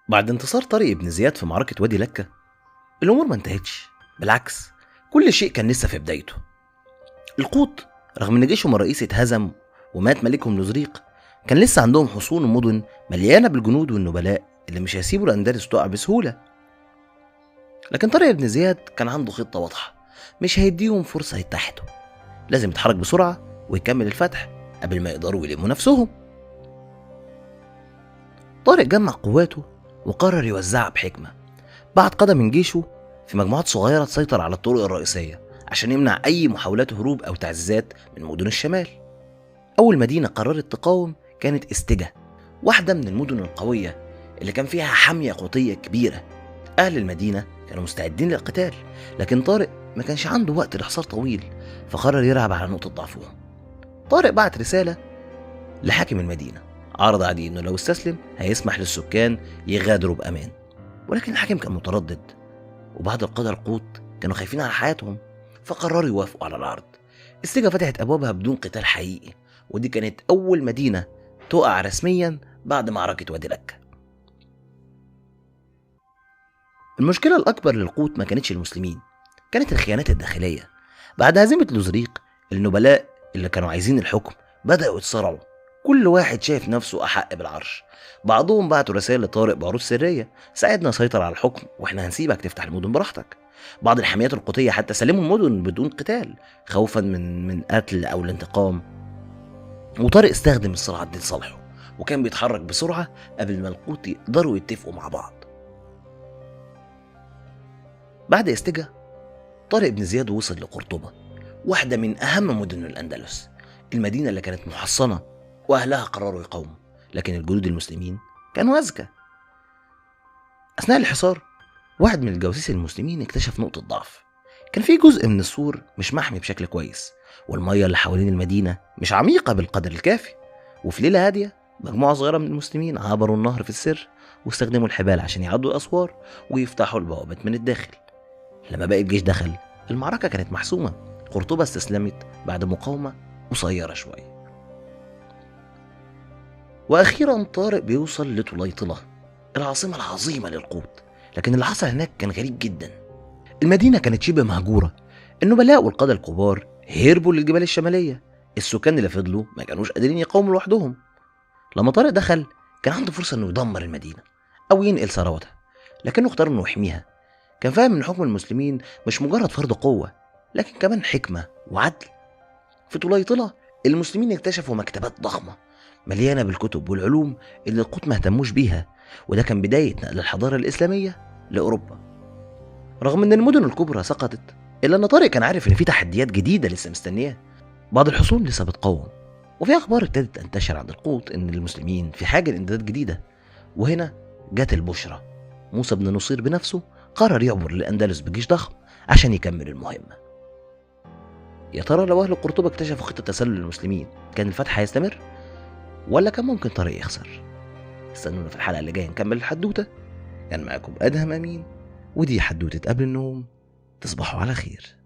بعد انتصار طارق بن زياد في معركة وادي لكة، الأمور ما انتهتش، بالعكس كل شيء كان لسه في بدايته. القوط رغم ان جيشهم الرئيسي اتهزم ومات ملكهم لوذريق، كان لسه عندهم حصون ومدن مليانة بالجنود والنبلاء اللي مش هيسيبوا الأندلس تقع بسهولة. لكن طارق بن زياد كان عنده خطة واضحة، مش هيديهم فرصة يتحدوا، لازم يتحرك بسرعة ويكمل الفتح قبل ما يقدروا يلموا نفسهم. طارق جمع قواته وقرر يوزعها بحكمة، بعت قادة من جيشه في مجموعات صغيرة تسيطر على الطرق الرئيسية عشان يمنع أي محاولات هروب أو تعزيزات من مدن الشمال. أول مدينة قررت تقاوم كانت استجا، واحدة من المدن القوية اللي كان فيها حامية قوطية كبيرة. أهل المدينة كانوا مستعدين للقتال، لكن طارق ما كانش عنده وقت لحصار طويل، فقرر يلعب على نقطة ضعفهم. طارق بعت رسالة لحاكم المدينة، عرض عليه إنه لو استسلم هيسمح للسكان يغادروا بأمان، ولكن الحاكم كان متردد، وبعض القادة القوط كانوا خايفين على حياتهم، فقرروا يوافقوا على العرض. استجا فتحت أبوابها بدون قتال حقيقي، ودي كانت أول مدينة تقع رسميا بعد معركة وادي لكة. المشكلة الأكبر للقوط ما كانتش المسلمين، كانت الخيانات الداخلية. بعد هزيمة لوذريق، النبلاء اللي كانوا عايزين الحكم بدأوا يتصارعوا، كل واحد شايف نفسه أحق بالعرش. بعضهم بعتوا رسائل لطارق بعروض سرية، ساعدنا سيطر على الحكم واحنا هنسيبك تفتح المدن براحتك. بعض الحميات القوطية حتى سلموا المدن بدون قتال خوفا من قتل أو الانتقام. وطارق استخدم الصراعات دي لصالحه، وكان بيتحرك بسرعة قبل ما القوط يقدروا يتفقوا مع بعض. بعد استجا، طارق بن زياد وصل لقرطبة، واحدة من أهم مدن الأندلس، المدينة اللي كانت محصنة وأهلها قرروا يقاوموا، لكن الجنود المسلمين كانوا أذكى. أثناء الحصار، واحد من الجواسيس المسلمين اكتشف نقطة ضعف. كان في جزء من السور مش محمي بشكل كويس، والمية اللي حوالين المدينة مش عميقة بالقدر الكافي. وفي ليلة هادية، مجموعة صغيرة من المسلمين عبروا النهر في السر واستخدموا الحبال عشان يعدوا الأسوار ويفتحوا البوابات من الداخل. لما باقي الجيش دخل، المعركة كانت محسومة. قرطبة استسلمت بعد مقاومة قصيرة شوية. وأخيرا طارق بيوصل لطليطلة، العاصمة العظيمة للقوط. لكن اللي حصل هناك كان غريب جدا. المدينة كانت شبه مهجورة، النبلاء والقادة الكبار هربوا للجبال الشمالية، السكان اللي فضلوا ما كانوش قادرين يقاوموا لوحدهم. لما طارق دخل كان عنده فرصة انه يدمر المدينة او ينقل ثروتها، لكنه اختار انه يحميها. كان فاهم ان حكم المسلمين مش مجرد فرض قوة، لكن كمان حكمة وعدل. في طليطلة المسلمين اكتشفوا مكتبات ضخمة مليانة بالكتب والعلوم اللي القوط ما اهتموش بيها، وده كان بداية نقل الحضارة الإسلامية لأوروبا. رغم ان المدن الكبرى سقطت، إلا ان طارق كان عارف ان في تحديات جديدة لسه مستنياه. بعض الحصون لسه بتقاوم، وفي أخبار ابتدت تنتشر عند القوط ان المسلمين في حاجة لإمدادات جديدة. وهنا جت البشرة، موسى بن نصير بنفسه قرر يعبر للأندلس بجيش ضخم عشان يكمل المهمة. يا ترى لو أهل قرطبة اكتشفوا خطة تسلل المسلمين كان الفتح هيستمر، ولا كان ممكن طارق يخسر؟ استنونا في الحلقة اللي جاية نكمل الحدوتة. كان معاكم أدهم أمين، ودي حدوتة قبل النوم. تصبحوا على خير.